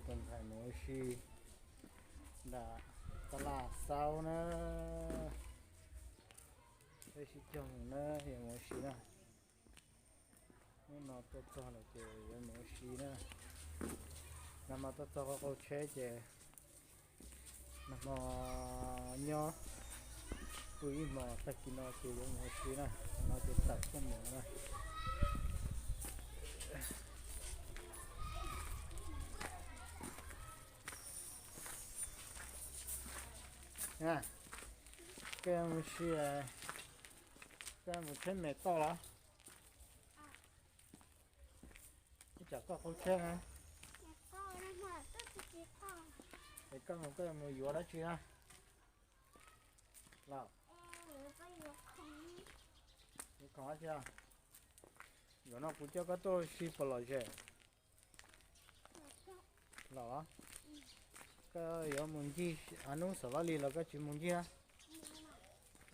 Tus ntxhais mus ua si nram Taj Laj Xaub na, peb sib cog mus na, yuav mus ua si na. Hnub no tuaj txog lawm ces yuav mus ua si na. Nag hmo tuaj txog qaug tsheb ces nag hmo nyob pw ib hmos, tag kis no ces yuav mus ua si na, no ces tawm tuaj mus na. Koj mus si, koj mus tsheb me toj los? Ib tsam koj qaug tsheb na. Es koj mus koj mus yuav dab tsi na? Los, yuav khoom dab tsi? Yuav no kuv coj koj tuaj si puas lom zem? Los, koj yuav mus ncig Ab Nub Xav Vaj Lis los koj tsis mus ncig?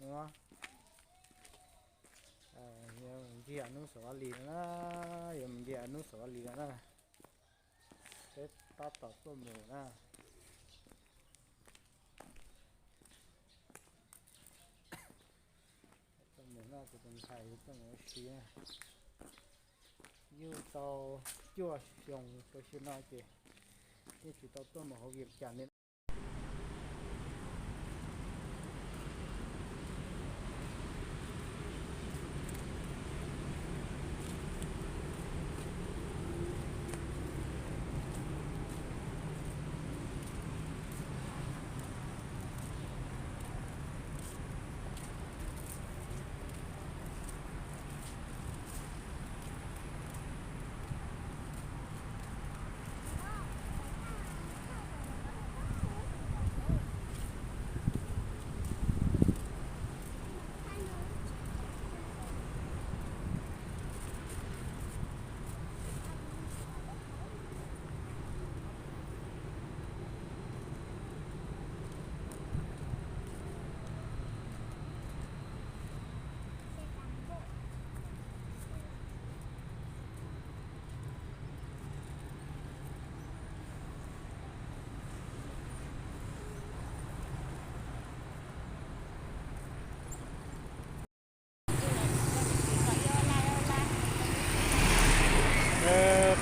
Yuav mus ncig Ab Nub Xav Vaj Lis no na, yuav mus ncig Ab Nub Xav Vaj Lis no na. Peb tab tom tuaj mus na. Tuaj mus no kuv tus ntxhais tuaj mus ua si na. Yug tau cuaj xyoo rau xyoo no ces yeej tsis tau tuaj mus hauv Vias Cas li.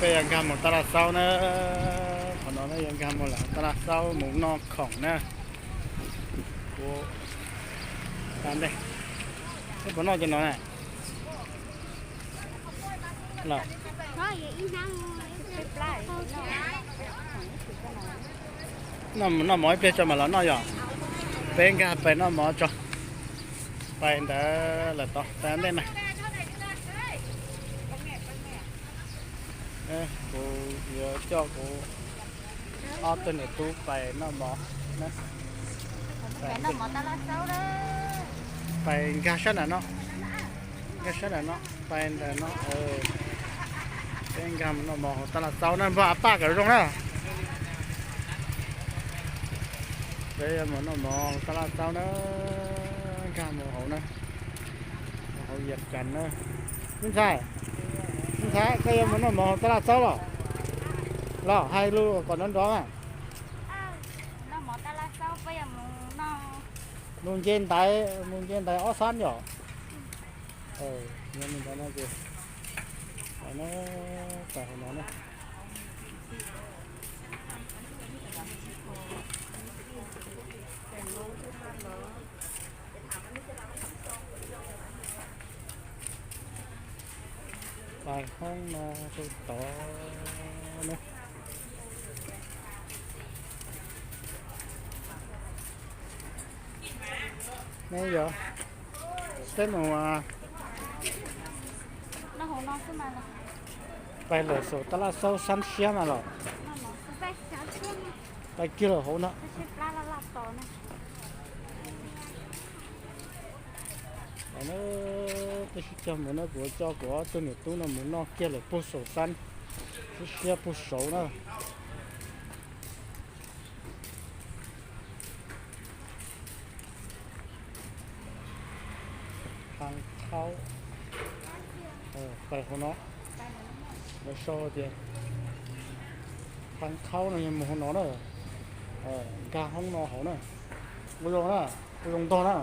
Peb yuav nkag mus Taj Laj Xaub na. Qhov no yuav nkag mus lawm Taj Laj Xaub mus noj khoom na. Kuv, tab ntej, wb puas noj cov no na? Los, noj mov ib pliag tso mam los noj yom. Peb nkag pais noj mov tso. Pais ntawd lawm tod, pais ntej na. Kuv yuav coj kuv ob tug niam tub pais noj mov na. Pais nkag sab nram no, nkag sab nram no, pais ntawm no. Peb nkag mus noj mov hauv Taj Laj Xaub na, npog a paj kom zoo na. Peb yuav mus noj mov hauv Taj Laj Xaub na, nkag mus hauv na, hauv Vias Cas na. Me ntxhais, me ntxhais, koj yuav mus noj mov hauv Taj Laj Xaub los? Los hais lus kom nrov nrov na. Mus nce ntaiv, mus nce ntaiv ob xab yom. Mus ntawd no ces, no, pais hauv no na. Pais hoob no rau tod na. Neb yuav, peb mus, pais lawm saum Taj Laj Xaub sab siab mas los? Pais kiag lawm hauv no. Peb sib cog mus na, kuv coj kuv ob tug niam tub no mus noj kiag lawm puag saum sab, siab siab puag saud na. Thaj Thaub, pais hauv no, lawv sau tias Qhaub no yog mus hauv no na, nkag hoob no hauv na. Ua zoo na, ua zoo ntog na.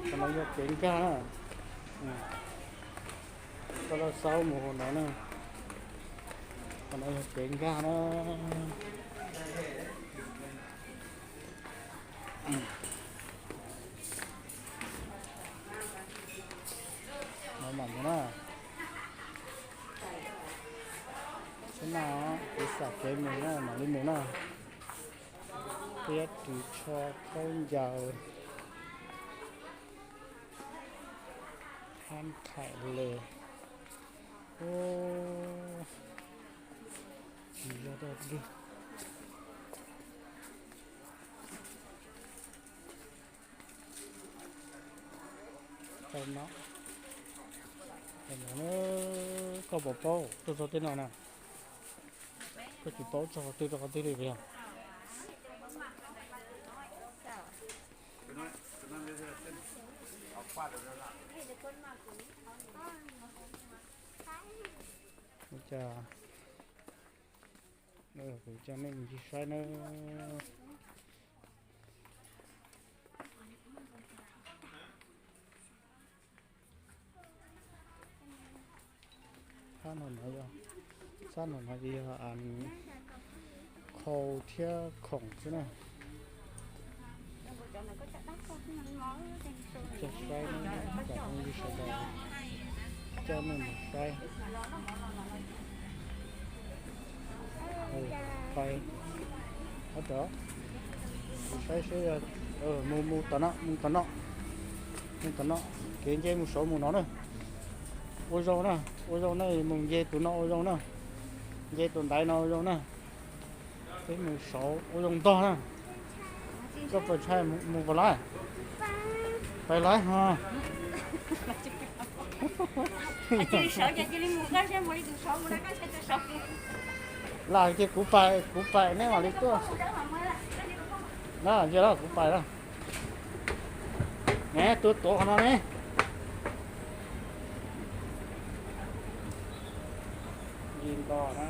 Qhov no yog kev nkag na. Koj laj xaub mus hauv no na. Qhov no yog kev nkag na. No mam mus na. Xwb na, kuv xam kev mus na, mam li mus na. Thiab ris tsho khaub ncaws, hab thaim les. Tsis yog dog dig. Tau no, koj puas paub tuaj txog tej no na? Koj tsis paub txog qhov twg rau qhov twg li puas yog? Ua cas kuv coj nej mus ncig saib nawb. Sab no no yog, sab no no ces yog khau thiab khoom xwb na. Coj saib, cov phooj ywg sawv daws, coj nej mus saib. Pais, kuv saib seb, mus mus tom no, mus tom no, mus tom no, kev nce mus saud mus no na. Ua zoo na, ua zoo na, mus nce tus no ua zoo na, nce tus ntaiv no ua zoo na. Peb mus saud ua zoo ntog na. Koj puas ntshai mus puas lawm? Pais lawm ho. Lam ces kuv pais, kuv pais neb mam li tuaj. Na, yog kuv pais na. Ne, tuaj tuav qhov no ne. Li nto na.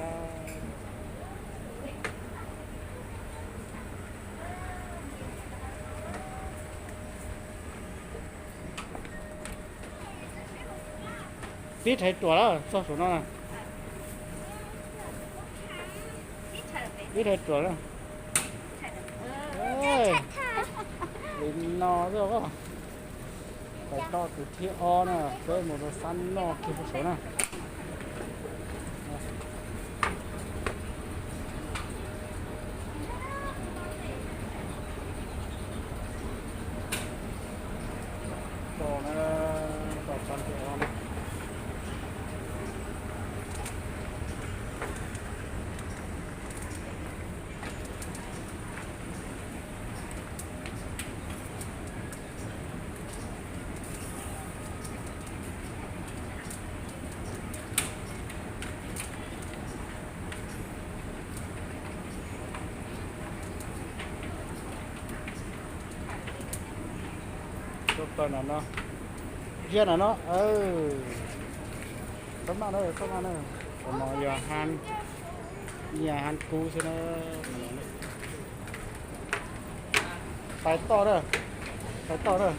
Pib rhais ruam lawm txog saum no na. Pib rhais ruam na. Li no xwb. Pais toj tus thib ob na, peb mus rau sab noj kiag saud na. Tos na, tos sab ntua na. Tuaj pawg no no, ziab no no, txhob maj na, txhob maj na. Qhov no yog hab, yog hab kub xwb na. Pais toj na, pais toj na.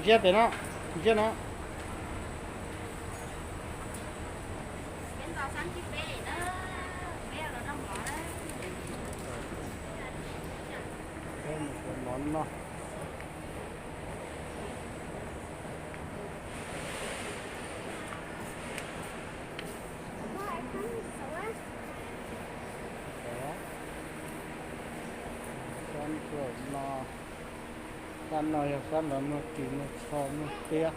Ziab pem no, ziab no. Peb mus ua mov noj. Sab nraum no, sab no yog sab lawv muag ris muag tsho muag tiab.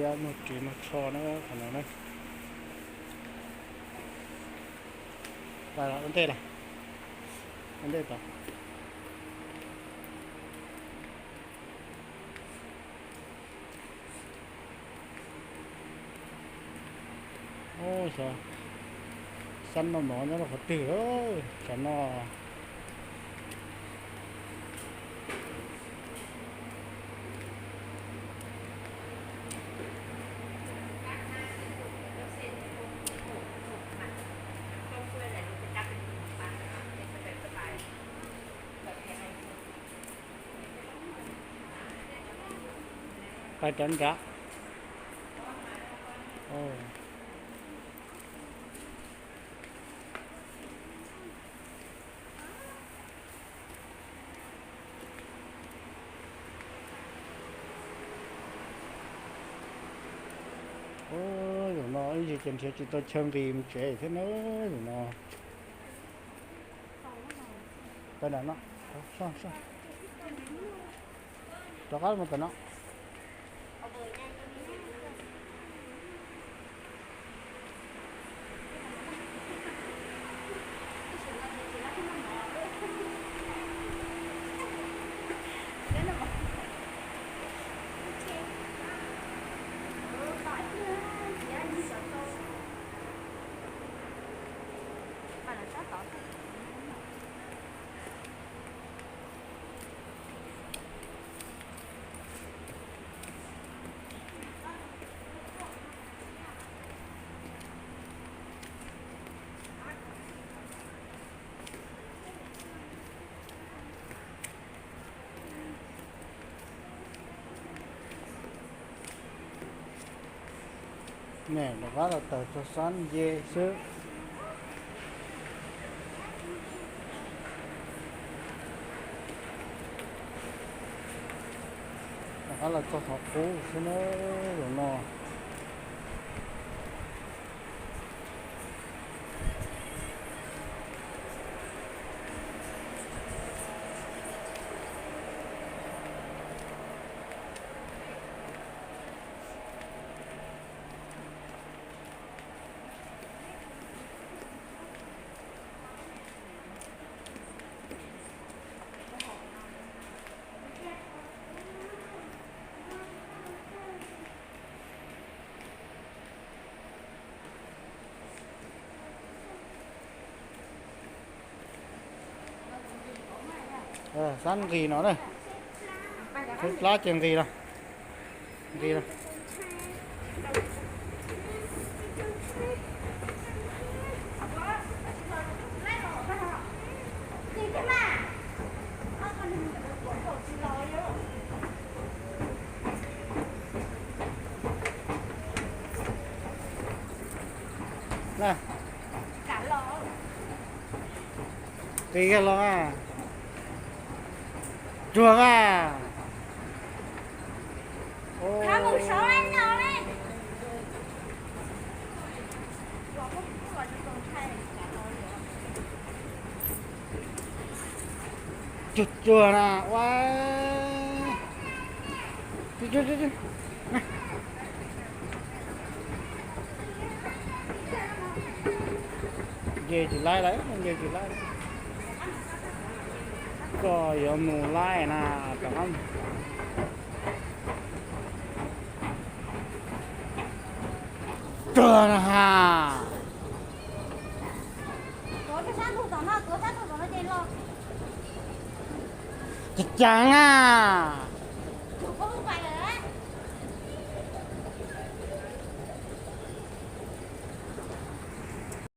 Muag ris muag tsho na, qhov no na. Ua ntej lawm, ua ntej tod. Xyov xab noj mov nyob rau qhov twg, cov no. Pais rov nrad. Zaum no ib ntsis ces nrhiav tsis tau chaw nqis mus tsev thiab na, zaum no. Pais nram no, rov qab mus tom no. Rov qab los tawm txog sab nce xwb. Rov qab los txog qhov qub xwb na, zaum no. Sab nqis no na. Tshaib plab ces nqis los, nqis los. Nqis los a, ruag a. Cuag cuag na ua. Nce tsis laib lawm, nce tsis laib. Koj yuav mus laij na, rov qab. Tuag na ha. Cas cas na.